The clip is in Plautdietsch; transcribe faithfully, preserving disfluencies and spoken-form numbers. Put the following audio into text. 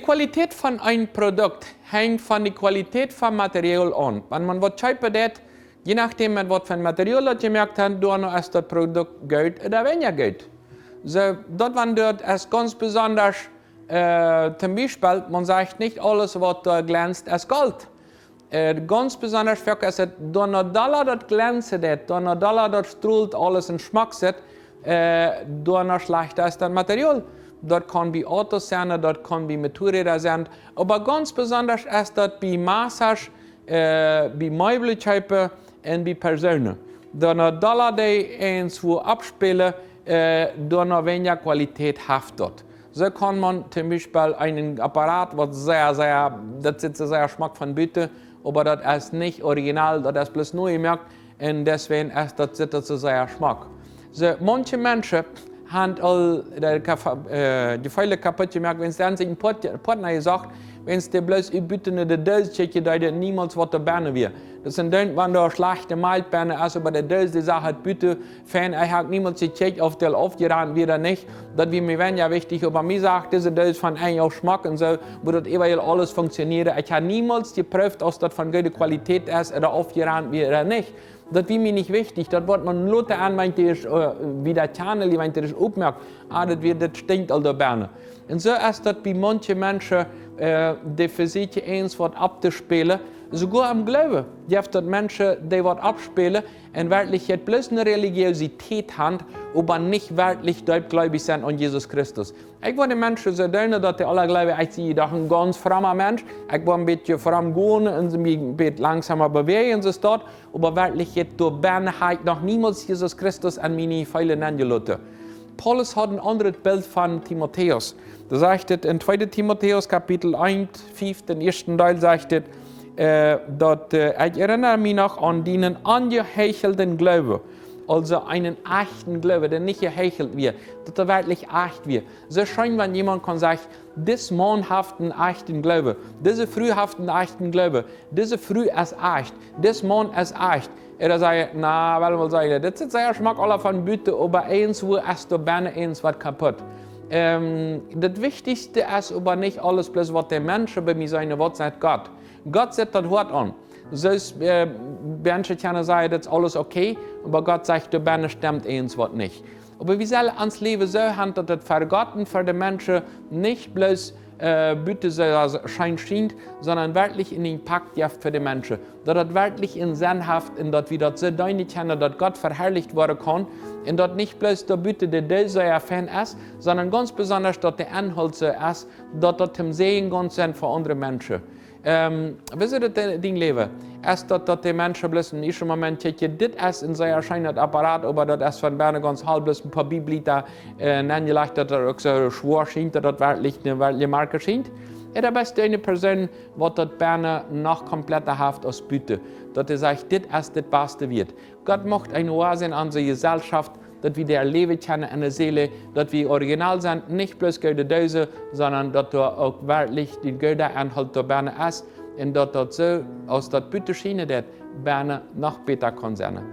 Qualität von een Produkt henjt von de Qualität von Material aun. Wan maun waut kjeepen deit, je nachdäm met waut von Material daut jemoakt haft, doano es daut Produkt goot ooda weinja goot. Soo, daut wan daut es gaunz besondasch, äh, toom Biespel, maun sajcht, nich aules waut doa glenzt es Golt. Äh, gaunz besondasch foaken es et, doano dolla daut glenzen deit, doano dolla daut strolt aules un schmock sitt, äh, doano schlajchta es daut Material. Daut kaun bie Autos sennen, daut kaun bie Motorräda sennen, oba gaunz besondasch es daut bie Massasch, äh, bie Meebel kjeepen un bie Persoonen. Doano dolla dee eenswua aufspälen, äh, doano weinja Qualität haft daut. Soo kaun maun toom Biespel een Apparat, waut sea, sea, daut sitt soo sea schmock von buten, oba daut es nich original, daut es bloos nu jemoakt, un deswäajen es daut, sitt daut soo sea schmock. Soo, maunche Menschen haben aul de Kaf-, äh, de Feele kaput jemoakt, wan see sikj een Poat-, Poatna jesocht, wan see bloos ut buten no de Doos kjikjen, dee daut niemols waut doa bennen wia. Daut sent dan, wan doa schlajchte Malkj bennen es, oba de Doos, dee sajcht buten, fein, ekj hab niemols jekjikjt, auf dee aufjerant wia ooda nich. Daut wia mie weinja wichtich, oba mie sajcht dise Doos von enjen aus schmock un soo, woo daut äwajäajen aules funktionieren. Ekj hab niemols jeprooft, auf daut von goode Qualität es ooda aufjerant wia ooda nich. Daut wia mie nich wichtich. Daut woat maun lota aun, wan dee es, äh, wada kjanen, wan dee es opmoakt. Ah, daut wia, daut stinkjt aul doa bennen. Un soo es daut bie maunche Menschen, äh, dee vesieekjen eenswua opptospälen, soogoa em Gloowen. Jeft daut Menschen, dee waut oppspälen un werkjlich bloos eene Religiosität haben, oba nich werkjlich deepjleewich sent aun Jesus Christus. Ekj woa de Menschen soo doonen, daut dee aula jleewen, ekj sie doch een gaunz fromma Mensch. Ekj woa een bät fromm gonen un mie een bät langsamer bewäajen, soo es daut. Oba werkjlich, doa bennen hab ekj noch niemols Jesus Christus aun miene Feele nenjeloten. Paulus haud een aundret Bilt von Timotäus. Doa sajcht et en tweede Timotäus Kapitel eent, fiew, dän ieeschten Deel sajcht et, äh, daut, äh, ekj errenna mie noch aun dienen onjeheichelden Gloowen. Aulsoo eenen echten Gloowen, dee nich jeheichelt wia, daut dee werkjlich echt wia. Soo scheen, wan jemaunt kaun sajen, dis Maun haft eenen echten Gloowen, dise Fru haft eenen echten Gloowen, dise Fru es echt, dis Maun es echt. Ooda saj, na, well wie sajen, dit sitt sea schmock aula von buten, oba eenswua es doa bennen eenswat kaput. Ähm, daut Wichtichste es oba nich aules bloos waut de Menschen bie mie sajen, waut sajcht Gott. Gott sitt daut Hoat aun. Soo aus, äh, Menschen kjennen sajen, daut es aules okay, oba Gott sajcht, doa bennen stemt eenswat nich. Oba wie sellen ons Läwen soo haben, daut et fa Gott un fa de Menschen nich bloos, äh, buten soo aus scheen schient, sonda werkjlich eenen Impakt jeft fa de Menschen. Daut et werkjlich eenen Senn haft un daut wie daut soo deenen kjennen, daut Gott veharlicht woaren kaun un daut nich bloos doa buten de Doos sea fein es, sonda gaunz besondasch daut de Enhault soo es, daut daut toom Säajen kaun sennen fa aundre Menschen. Ähm, woo es daut, äh, dien Läwen? Es daut, daut de Menschen bloos een ieeschten Moment kjikjen, dit es een sea scheenet Apparat, oba daut es von bennen gaunz hool, bloos een poa Bibelbläda, äh, nenjelajcht, daut daut uk soo schwoa schient, daut daut werkjlich eene werkjliche Marke schient? Ooda best du eene Persoon, waut daut bennen noch kompletta haft aus buten? Daut dee sajcht, dit es daut baste Wieet. Gott mucht eene Oase sennen aun onse Jeselschoft, daut wie doa läwen kjennen enne Seel, daut wie original sent, nich bloos goode Doos, sonda daut doa uk werkjlich de goode Enhault doa bennen es un daut daut soo, aus daut buten schienen deit, bennen noch bäta kaun sennen.